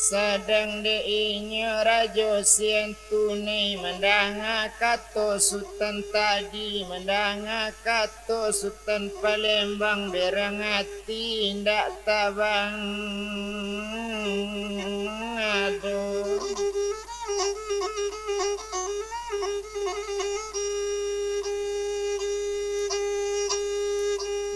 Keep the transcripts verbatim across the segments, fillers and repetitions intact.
Sadang dek inyo Rajo Siantuni mandanga kato Sutan tadi, mandanga kato Sutan Palembang, berang ati indak tabang ado.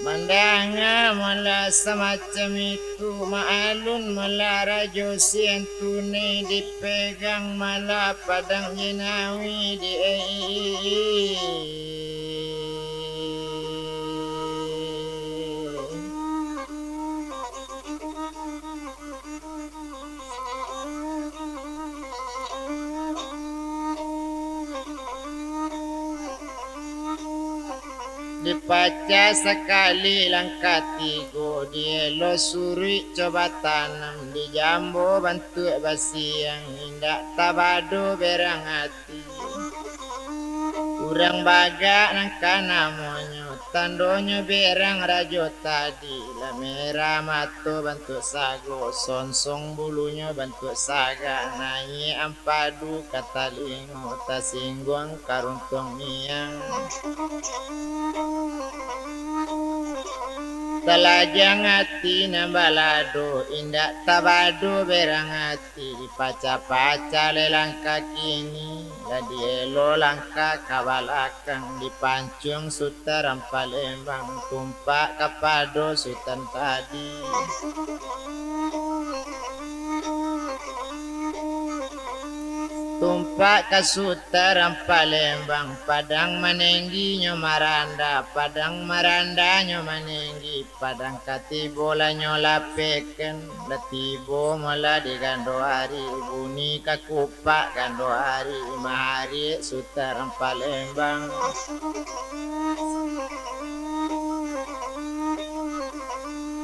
Mandanga malah samacam itu, maalun malah Rajo Siantuni, dipegang malah Padang Jinawi di Dipacah sakali langkah tigo, dielo suruik coba tanam, dijambo bantuak basiang, indak tabado berang ati. Urang bagak nangka namonyo, tandonyo berang rajo tadi, lah merah mato bantuak sago, sonsong bulunyo bantuak sagak, naiak ampadu ka talingo, tasingguang ka runtuang miang. Talajang ati nan balado, indak tabado berang ati, dipacah-pacah lai langkah kini, lah dielo langkah ka balakang, dipancuang Sutan Rampalembang, tumpak kapado Sutan tadi. Tumpak ka Sutan Rampalembang, Padang Manenggi nyo maranda, Padang Maranda nyo manenggi, Padang Katibo lah nyo lapehkan, lah tibo malah di Gando Ari, buni ka kupak Gando Ari, mahariak Sutan Rampalembang.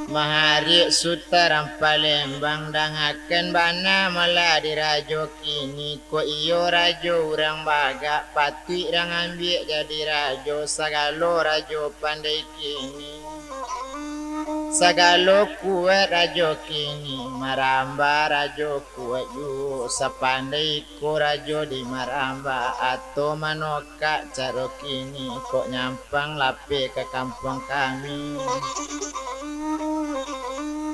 Mahariak Sutan Rampalembang, dangakan bana malah di rajo kini, kok iyo rajo urang bagak, patuik rang ambiak jadi rajo, sagalo rajo pandai kini. Sagalo kuaik rajo kini, maramba rajo kuaik juo, sapandai iko rajo di maramba, atau manokak caro kini, kok nyampang lapeh ka kampuang kami.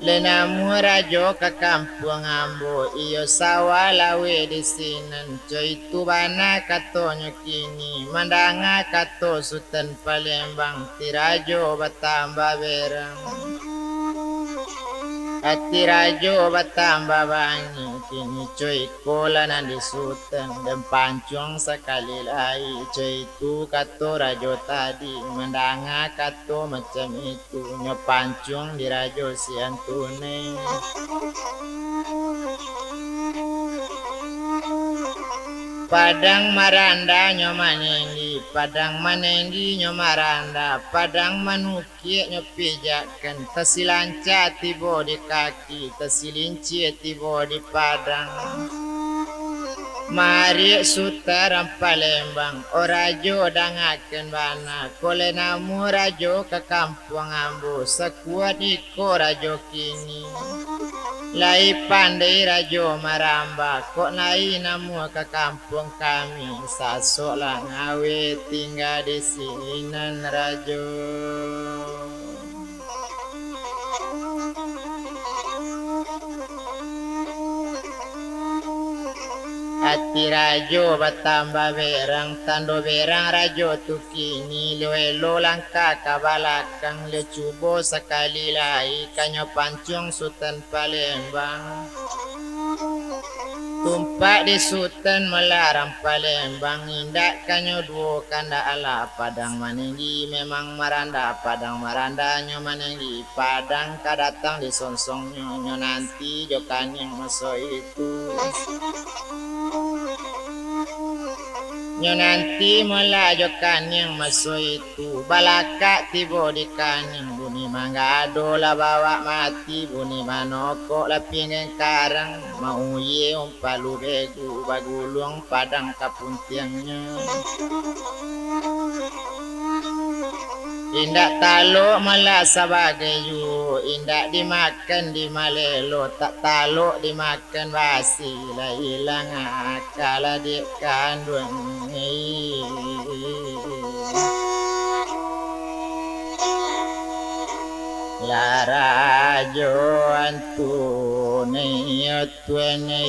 Lai namuah rajo ka kampuang ambo, iyo sawah laweh di sinan, co itu bana katonyo kini, mandanga kato Sutan Palembang, ati rajo batambah berang. Ati rajo batambah bangih, kini co iko lah nan di Sutan, den pancuang sakali lai, co itu kato rajo tadi, mandanga kato macam itu, nyo pancuang di Rajo Siantuni. Padang Maranda nyo maninggi, Padang Manenggi nyo maranda, Padang Manukiak nyo pijakkan, tasilanca tibo di kaki, tasilincia tibo di padang. Mariak Sutan Rampalembang, o rajo, dangakan bana, kok lai namuah rajo ka kampuang ambo, sakuat iko rajo kini. Lai pandai rajo maramba, kok lai namuah ka kampuang kami, sasoklah ngawe tingga di sinan rajo. Ati rajo batambah berang, tando berang rajo tu kini, lo elo langkah ka balakang, lo cubo sakali lai, ka nyo pancuang Sutan Palembang. Tumpak di Sutan Malarang Palembang, indak kanyo duo kandak alah, Padang Maninggi memang maranda, Padang Maranda nyo maninggi, Padang ka datang di sonsongnyo, nyo nanti jo kaniang maso itu. Nyo nanti molah jo kaniang maso itu, balakak tibo di kaniang, bunyi manggado lah bawak mati, bunyi manokok lah pinggan karang, mauyie umpalu begu, baguluang Padang ka puntiangnyo. Indak talok malah sabagai juo, Indak dimakan di malelo, tak talok dimakan basi, lah ilang aka lah dek kanduang. Lah rajo antu ni, yo tuan ni.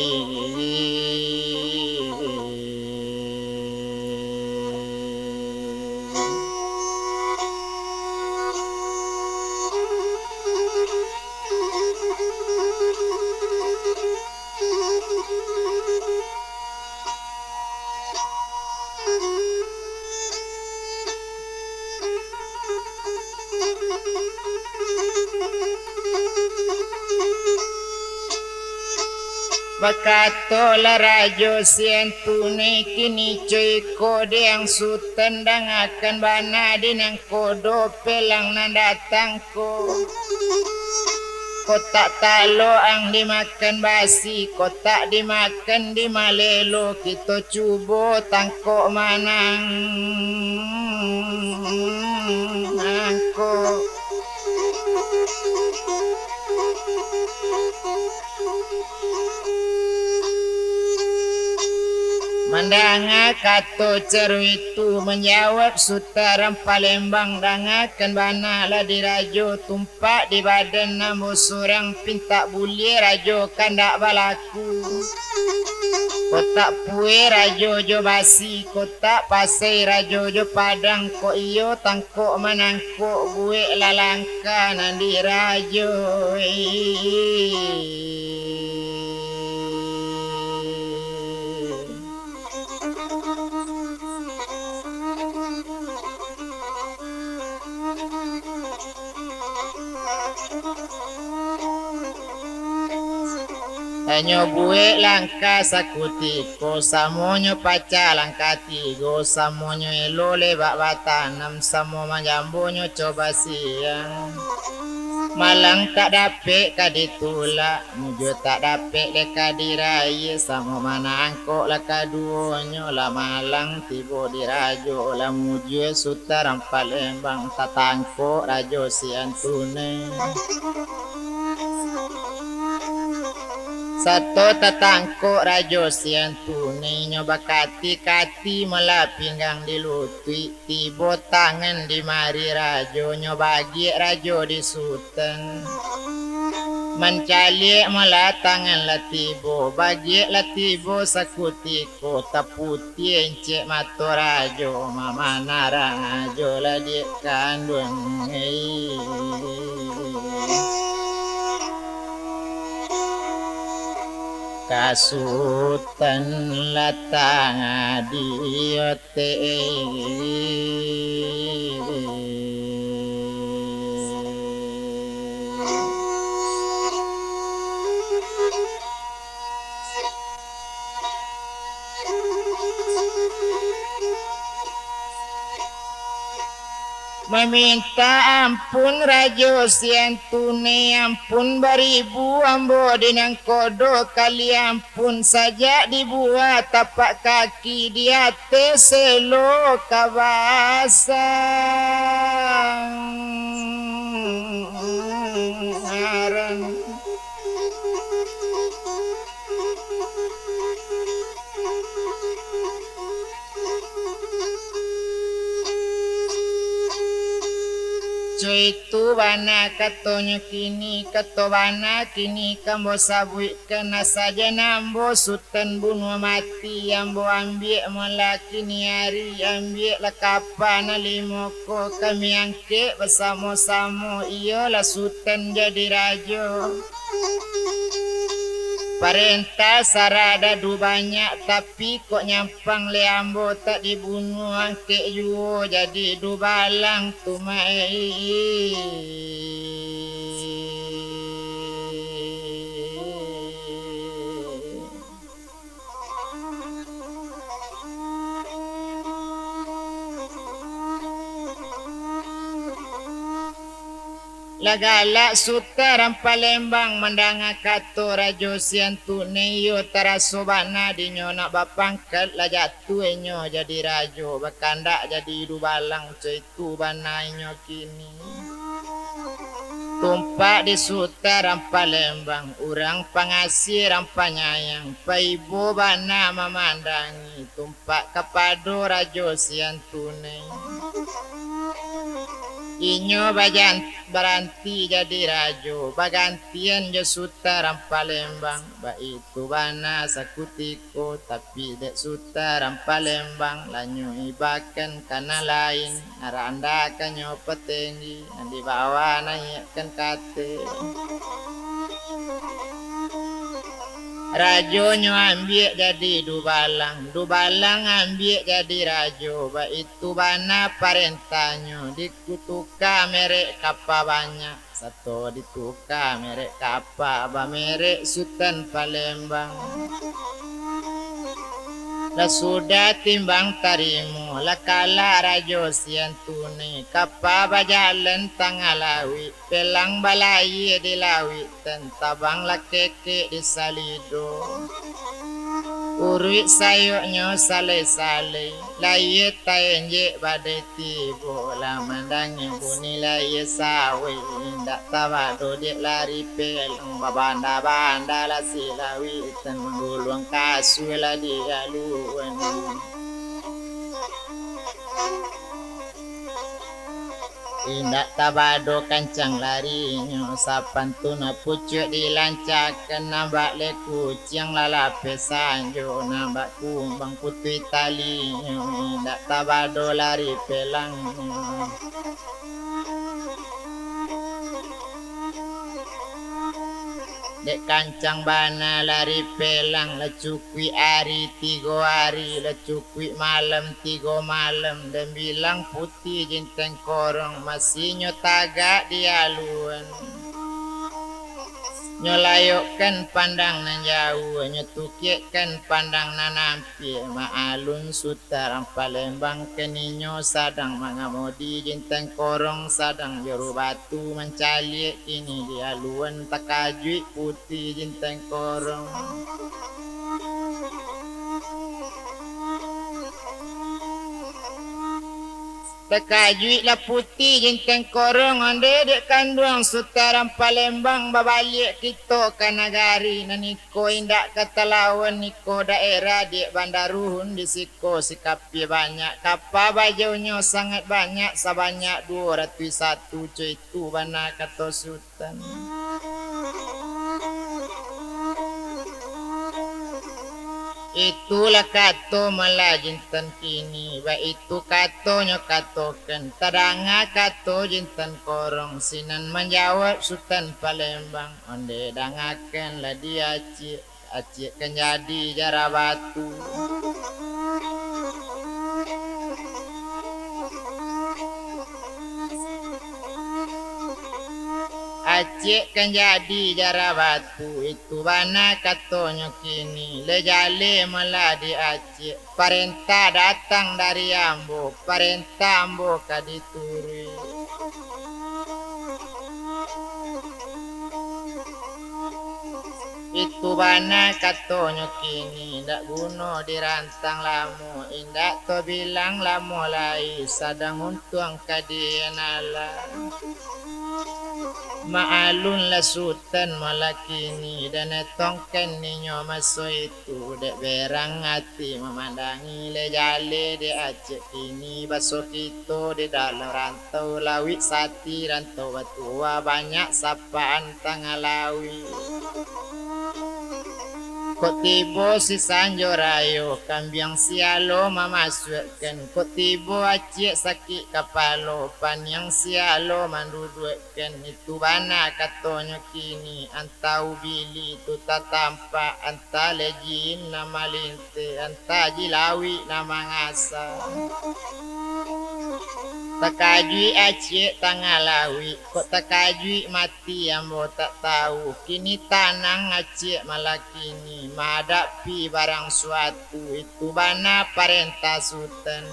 Bakatolah Rajo Siantunai, kini co iko dek ang Sutan, dangakan bana di nan kodo pelang nan datang ko. Kotak talok ang dimakan basi, kotak dimakan di malelo, kito cubo tangkok manang angko. Mandanga kato caruik tu, manjawab Sutan Palembang, dangakan bana lah di rajo, tumpak di badan ambo surang, pintak buliah rajo kandak balaku. Kotak pueh rajo jo basi, kotak pasai rajo jo padang, kok iyo tangkok manangkok, buek lah langkah nan di rajo. Hanyo buek langkah sakutiko, samonyo pacah langkah tigo, samonyo elok leh bak batanam, samo manjambonyo coba siang. Malang tak dapek ka ditulak, mujua tak dapek leh ka diraih, samo manangkok lah kaduonyo, lah malang tibo di rajo, lah mujua Sutan Palembang, tatangkok Rajo Siantunai. Sato tatangkok Rajo Siantunai, nyo bakati-kati malah pinggang di lutuik, tibo tangan di mari rajo, nyo bagiak rajo di Sutan. Mancaliak malah tangan lah tibo, bagiak lah tibo sakutiko, taputiah encek mato rajo, mamanah rajo lah dek kanduang. Ka Sutan lah tangah di otek. Mamintak ampun Rajo Siantunai, ampun baribu ambo di nan kodo kali, ampun sajak dibuek tapak kaki di ateh selo ka basang. Co itu bana katonyo kini, kato bana kini ka ambo sabuikkan, asa jan ambo Sutan bunuah mati, ambo ambiak malah kini ari, ambiaklah kapa nan limo ko, kami ang- kek basamo-samo, iyolah Sutan jadi rajo. Parentah sarah dadu banyak, tapi kok nyampang leh ambo tak dibunuah, angkek juo jadi dubalang tu mai. Lah galak Sutan Palembang mandanga kato Rajo Siantunai, iyo taraso bana dinyo nak bapangkat, lah jatuah inyo jadi rajo, bakandak jadi dubalang, co itu bana inyo kini. Tumpak di Sutan Palembang, urang pangasiah, urang panyayang, paibo bana mamandangi, tumpak kapado Rajo Siantuni. Inyo bajan-, baranti jadi rajo, bagantian jo Sutan Palembang, baitu bana sakutiko, tapi dek Sutan Palembang, lanyo ibakan ka nan lain, nan randah ka nyo patenggi, nan di bawah naiakkan ka ateh. Rajonyo ambiak jadi dubalang, dubalang ambiak jadi rajo, baitu bana parentahnyo, dikutuka merek kapa banyak, sato dituka merek kapa bamerek Sutan Palembang. Lah sudah timbang tarimo, lah kalak Rajo Siantuni, kapa bajalan tangah lauik, pelang balayia di lauik, tantabang lah kekek di salido. Uruik sayoknyo salai-salai, layia taenjek badai tibo, lah mandangi bunyi layia sawai, indak tabado dek lari pelang, babanda-banda lah si lauik, tan mangguluang kasua lah di aluan. Indak tabado kancang larinyo, sapantun pucuak dilancakan, nan bak lekuciang lalapeh sanjo, nan bak kumbang putuih talinyo, indak tabado lari pelangnyo. Dek kancang bana lari pelang, lah cukuik ari tigo ari, lah cukuik malam tigo malam, den bilang putiah Jinteng Korong, masih nyo tagak di aluan. Nyo layokkan pandang nan jauah, nyo tukiakkan pandang nan ampia, maalun Sutan Palembang kini nyo sadang mangamodi Jinteng Korong, sadang juru batu mancaliak, kini di aluan takajuik putiah Jinteng Korong. Takajuiklah putiah Jinteng Korong, ondeh dek kanduang Sutan Palembang, babaliak kito ka nagari nan iko indak ka talawan, iko daerah dek Banda Ruhun di siko, si kapia banyak, kapa bajaunyo sangat banyak, sabanyak duo ratuih satu, co itu bana kato Sutan. Itulah kato malah Jinteng kini, baitu katonyo katokan, tadanga kato Jinteng Korong, sinan manjawab Sutan Palembang, ondeh dangakanlah di aciak. Aciak kan jadi jarah batu. Aciak kan jadi jarah batu, itu bana katonyo kini, lai jaleh malah di aciak. Parentah datang dari ambo, parentah ambo ka dituruik. Itu bana katonyo kini, indak guno dirantang lamo, indak tabilang lamo lai, sadang untuang ka dian alah. Maalunlah Sutan malah kini, dan etongkan inyo maso itu, dek berang ati mamandangi lai jaleh dek aciak kini, baso kito di dalam rantau lauik sati, rantau batua, banyak sapaan tangah lauik. Kok tibo si Sanjo Rayo, kambiang si alo mamasuakkan, kok tibo aciak sakik kapalo, paniang si alo manduduakkan, itu bana katonyo kini, antah ubili tu tatampak, antah lejin nan malinteh, antah ji lauik nan mangasa. Takajuik aciak tangah lauik, kok takajuik mati ambo tak tahu. Kini tanang aciak malah kini, mahadapi barang suatu, itu bana parentah Sutan.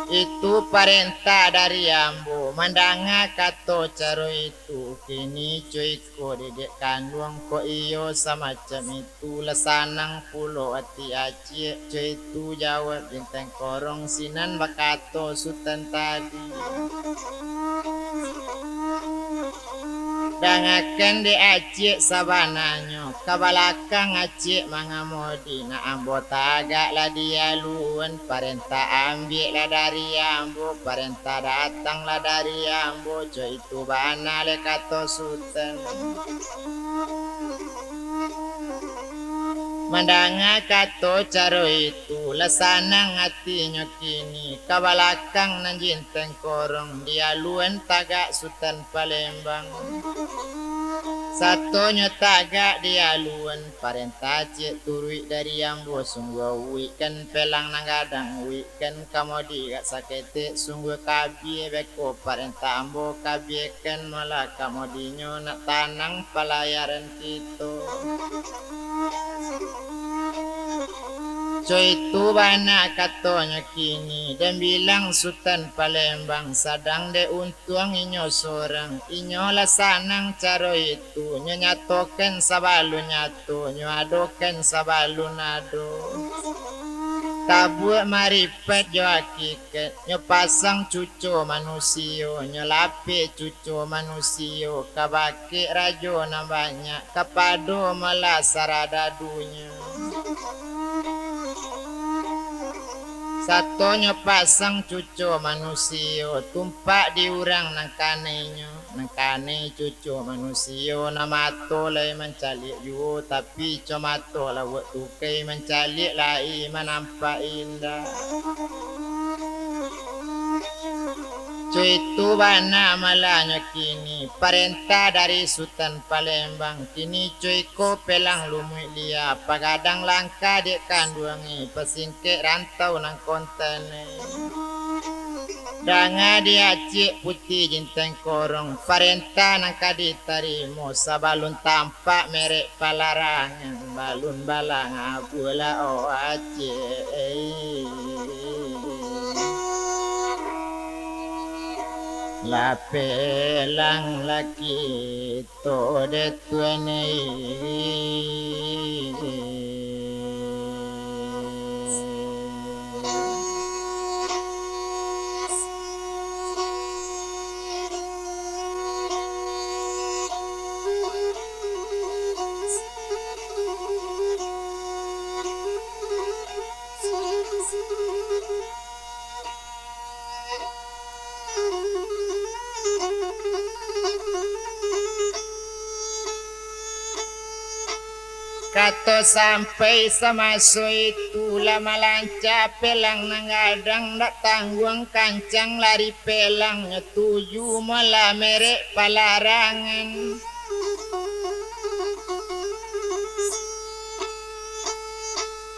Itu parentah dari ambo, mandanga kato caro itu, kini co iko dek kanduang, kok iyo samacam itu, lah sanang pulo ati aciak, co itu jawab Jinteng Korong, sinan bakato Sutan tadi. Dangakan dek acik sabananyo, ka balakang acik mangamodi, nak ambo tagak lah di alun, parentah ambiak lah dari ambo, parentah datang lah dari ambo, co itu bana lai kato Sutan. Mandanga kato caro itu, lah sanang atinyo kini, ka balakang nan Jinteng Korong, di alun tagak Sutan Palembang. Satonyo tagak di alun, parentah ciek turuik dari ambo, sungguah uikkan pelang nan gadang, uikkan kamodi gak saketek, sungguah kabiah beko parentah ambo, kabiahkan malah kamodinyo, nak tanang palayaran kito. Co itu bana katonyo kini, den bilang Sutan Palembang, sadang dek untuang inyo sorang, inyo lah sanang caro itu, nyo nyatokan sabalun nyato, nyo adokan sabalun ado. Tabuak maripat jo hakikat, nyo pasang cuco manusio, nyo lapeh cuco manusio, ka bakeh rajo nan banyak, kapado malah saradadunyo. Satonyo pasang cuco manusio, tumpak di urang nan kanai nyo, nan kanai cuco manusio, nan mato lai mancaliak juo, tapi co mato lauak tukai mancaliak lai manampak indak. Co itu bana malahnyo kini, parentah dari Sutan Palembang, kini co iko pelang lumuik lia, pagadang langkah dek kanduang i, pasingkek rantau nan kontan i. Danga di acik Puti Jinteng Korong, parentah nan ka ditarimo, sabalun tampak merek palarangan, balun balang abuah lah o acik. Lah pelang laki to dek tuan i. Kato sampai samaso itu, lah malanca pelang nan gadang, dak tangguang kancang lari pelangnyo, tuju malah merek palarangan.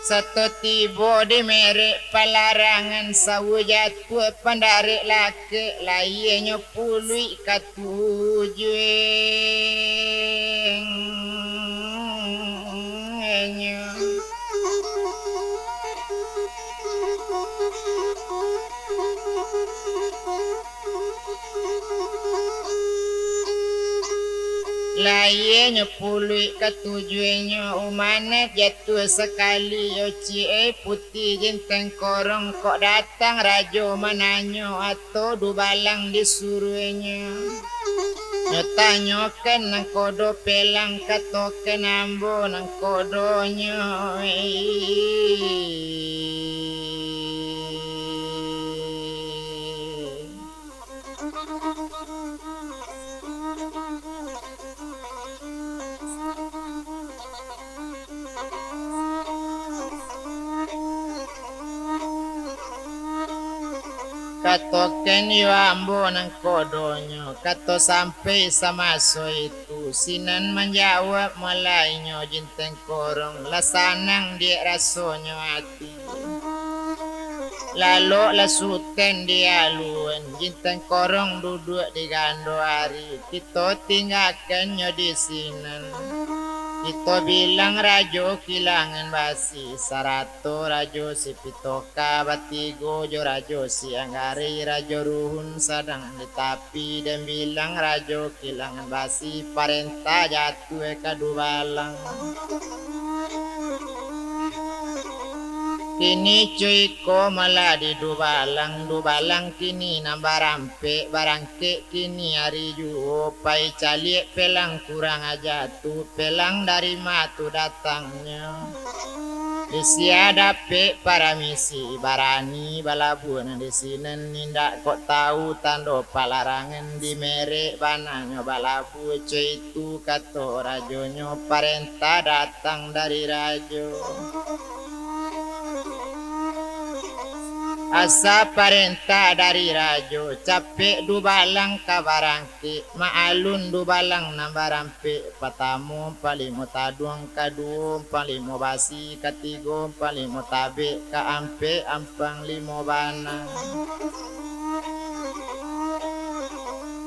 Sato tibo di merek palarangan, sawa jatuah pandarek lakek, lahianyo puluik ka tujuanyo. Lahianyo puluik ka tujuanyo, umanat jatuah sakali, yo ciek ai Puti Jinteng Korong, kok datang rajo mananyo, ato dubalang disuruahnyo. Nyo tanyokan nangkodo pelang, katokan ambo nangkodonyo. Katokan yo ambo nangkodonyo, kato sampai samaso itu, sinan manjawab malah inyo Jinteng Korong, lah sanang diak rasonyo ati. Lalok lah Sutan di alun, Jinteng Korong duduak di gando ari, kito tinggakannyo di sinan. Kito bilang Rajo Kilangan Basi, sarato Rajo Sipitoka, batigo jo Rajo Sianggari, Rajo Ruhun sadang di tapi, den bilang Rajo Kilangan Basi, parentah jatuah ka dubalang. Kini cuko malah di Dubalang, Dubalang kini nan barampek, barangkek kini ari juo, pai caliak pelang kurang aja tu, pelang dari ma tu datangnyo. Di sia dapek paramisi, barani balabuah nan di sinan, indak kok tau tando palarangan, di merek bananyo balabuah, cuko itu kato rajonyo, parentah datang dari rajo. Asa parentah dari rajo, capek Dubalang ka barangkek, maalun Dubalang nan barampek, patamo Panglimo Taduang, kaduo Panglimo Basi, katigo Panglimo Tabek, kaampek Panglimo Bana.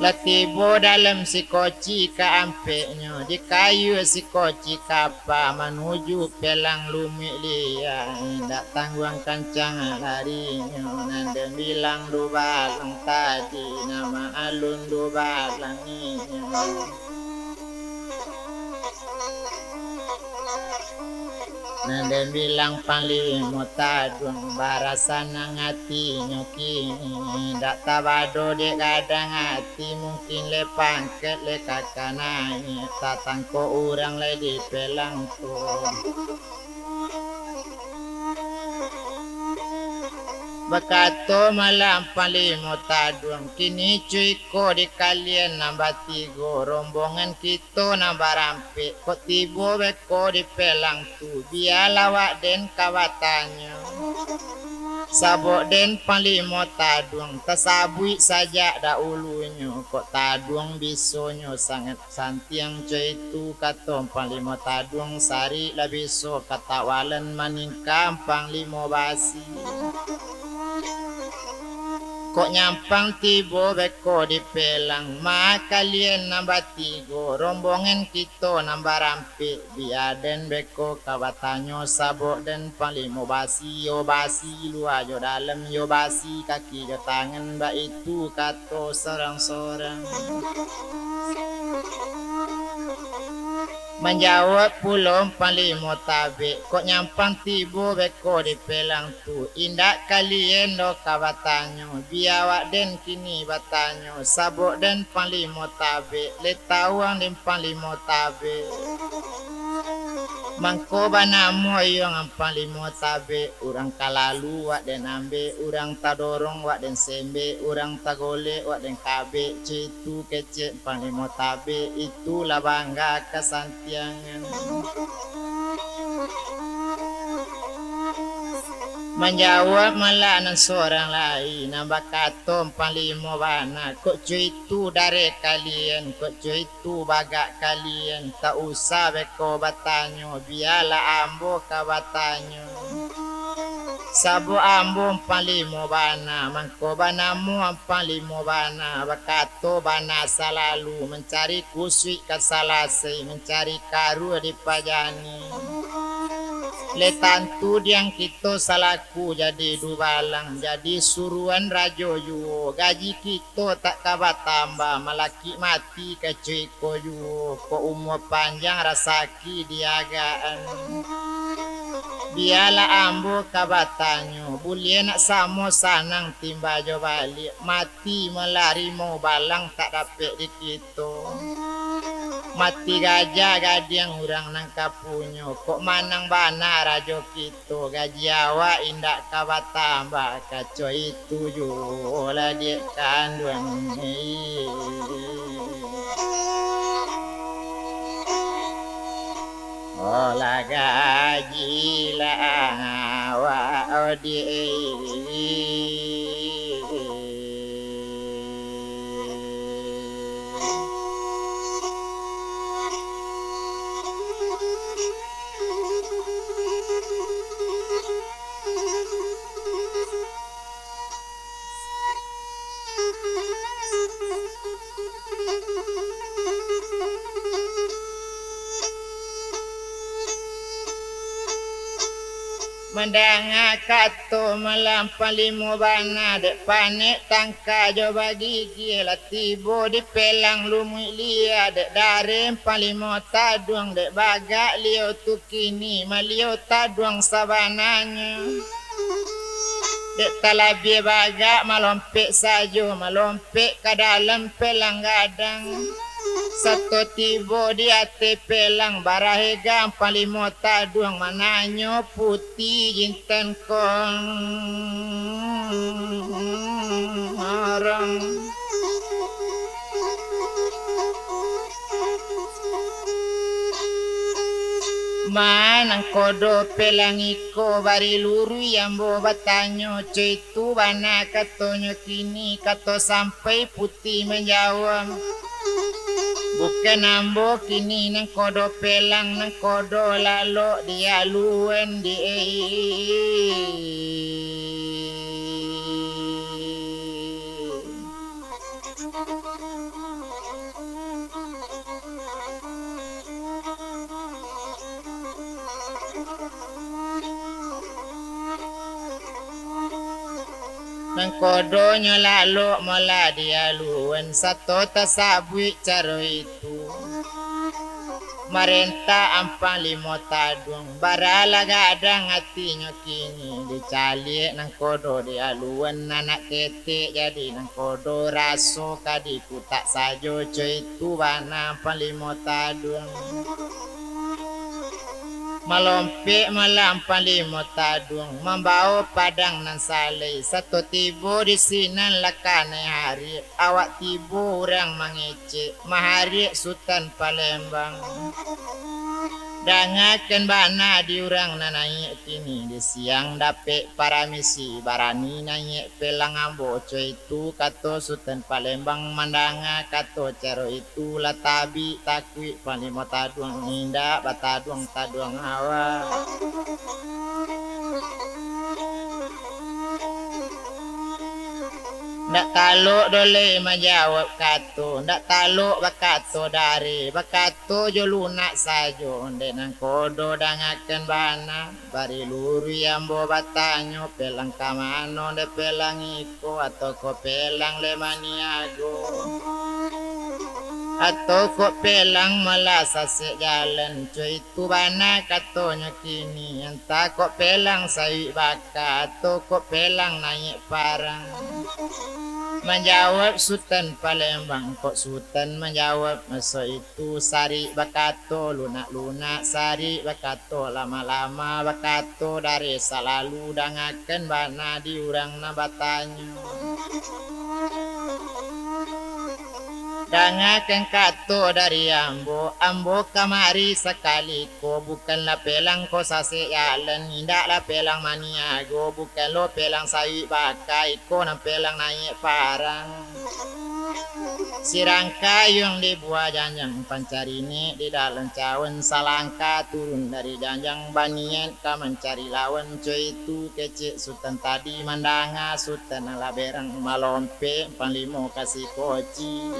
Lah tibo dalam sikoci kaampeknyo, dikayua sikoci kapa manuju pelang Lumuik Lia, indak tangguang kancang larinyo, nan den bilang Dubalang tadi, nan maalun Dubalang inyo. Nan den bilang Panglimo Taduang, bara sanang atinyo kini, indak tabado dek gadang ati, mungkin lai pangkek lai ka kanai, tatangko urang lai di pelang tu. Bakato malah Panglimo Taduang, kini cuko di kalian nan batigo, rombongan kito nan barampek, kok tibo beko di pelang tu, bialah awak den ka batanyo. Sabab den Panglimo Taduang, tasabuik sajak dahulunyo, kok Taduang bisonyo sangaik santiang, cuko itu kato Panglimo Taduang, sarik lah biso katawalan maningka Panglimo Basi. Kok nyampang tibo beko di pelang, ma kalian nan batigo, rombongan kito nan barampek, bia den beko ka batanyo, sabab den Panglimo Basi, iyo basi lua jo dalam, iyo basi kaki jo tangan, baitu kato sorang-sorang. Manjawab pulo Panglimo Tabek, kok nyampang tibo beko di pelang tu, indak kalian doh ka batanyo, bia awak den kini batanyo, sabab den Panglimo Tabek, lai tau ang den Panglimo Tabek. Mangko banamo iyo ang Panglimo Tabek, urang ka lalu wak den ambek, urang tadorong wak den sembek, urang tagolek wak den kabek, cuko itu kecek Panglimo Tabek, itulah bangga kasantiangan. Manjawab malah nan sorang lai, nan bakato Panglimo Bana, kok cuko itu dareh kalian, kok cuko itu bagak kalian, tak usah beko batanyo, bialah ambo ka batanyo. Sabab ambo Panglimo Bana, mangko banamo Panglimo Bana, bakato bana salalu, mancari kusuik ka salasai, mancari karuah dipajani. Lai tantu diang kito salaku jadi Dubalang, jadi suruan rajo juo, gaji kito tak ka batambah, malakik mati ka cuko juo, kok umua panjang rasaki diagaan. Bialah ambo ka batanyo, buliah nak samo sanang timba jo baliak, mati malah rimau balang tak dapek di kito. Mati gajah gadiang urang nan ka punyo, kok manang bana rajo kito, gaji awak indak ka batambah, kaco itu juo lah diak kanduang. Olah gaji lah awak odiak. Mandanga kato malah Panglimo Bana, dek panek tangka jo bagigi, lah tibo di pelang Lumuik Lia, dek dareh Panglimo Taduang, dek bagak liau tu kini, Malio Taduang sabananyo. Dek talabiah bagak malompek sajo, malompek ka dalam pelang gadang. Sato tibo di ateh pelang, barahega Ampang Limo Taduang mananyo Puti Jinten Korong. Ma nangkodo pelang iko, bari luruih ambo batanyo, co itu bana katonyo kini, kato sampai Puti manjawab. Bukan ambo kini nangkodo pelang, nangkodo lalok di alun di. Nangkodonyo lalok mola di alun, sato tasabuik caro itu. Marentah Ampang Limo Taduang, baralah gadang atinyo kini, dicaliak nangkodo di alun, anak ketek jadi nangkodo, raso ka dikutak sajo, co itu bana Ampang Limo Taduang. Malompek malam Ampang Limo Taduang, mambawo padang nan salai, sato tibo di sinan lah kanai hariak, awak tibo urang mangecek, mahariak Sutan Palembang. Dangakan bana di urang nan naiak kini, di siang dapek paramisi, barani naiak pelang ambo, co itu kato Sutan Palembang. Mandanga kato caro itu, lah tabik takuik Ampang Limo Taduang, indak bataduang-taduang awak. Ndak talok doh lai manjawab kato, ndak talok bakato dareh, bakato jo lunak sajo, dek nangkodo dangakan bana. Bari luruih ambo batanyo, pelang ka mano, dek pelang iko, atau ko pelang lai maniago, atau ko pelang malah sasek jalan, co itu bana katonyo kini, antah ko pelang sawik baka, atau ko pelang naiak parang. Manjawab Sutan Palembang, kok Sutan manjawab maso itu, sarik bakato lunak-lunak, sarik bakato lama-lama, bakato dareh salalu, dangakan bana di urang nan batanyo. Dangakan kato dari ambo, ambo kamari sakali ko, bukanlah pelang ko sasek jalan, indaklah pelang maniago, bukan lo pelang sawik baka, iko nan pelang naiak parang. Sirangkayuang di buah janjang, pancari nek di dalam cawan, salangkah turun dari janjang, baniat ka mancari lawan, co itu kecek Sutan tadi. Mandanga Sutan alah berang, malompek Ampang Limo ka sikoci.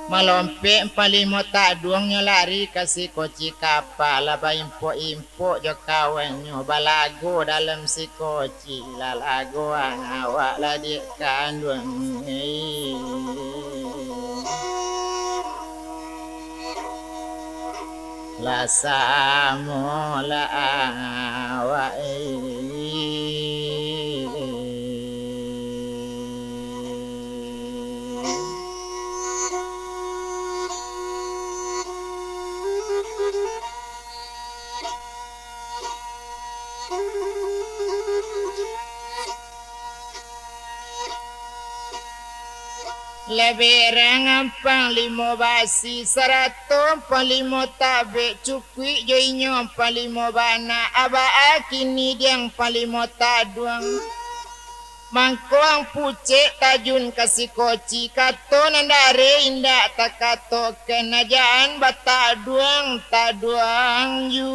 Malompek Ampang Limo Taduang, nyo lari ka sikoci kapa, lah baimpok-impok jo kawannyo, balago dalam sikoci, lah lagoan awak lah dek kanduang. Lah samo lah awak. Lah berang Ampang Limo Basi, sarato Ampang Limo Tabek, cukuik jo inyo Ampang Limo Bana, abaa kini di Ampang Limo Taduang. Mangko ang pucek tajun ka sikoci, kato nan dareh indak takatokan, ajaan bataduang-taduang ju.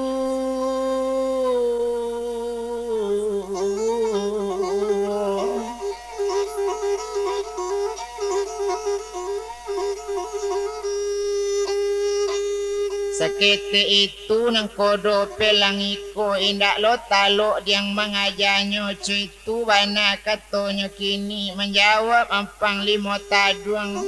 Saketek itu nangkodo pelang iko, indak lo talok diang mangajanyo, cuy. Tu bana katonyo kini, manjawab Ampang Limo Taduang.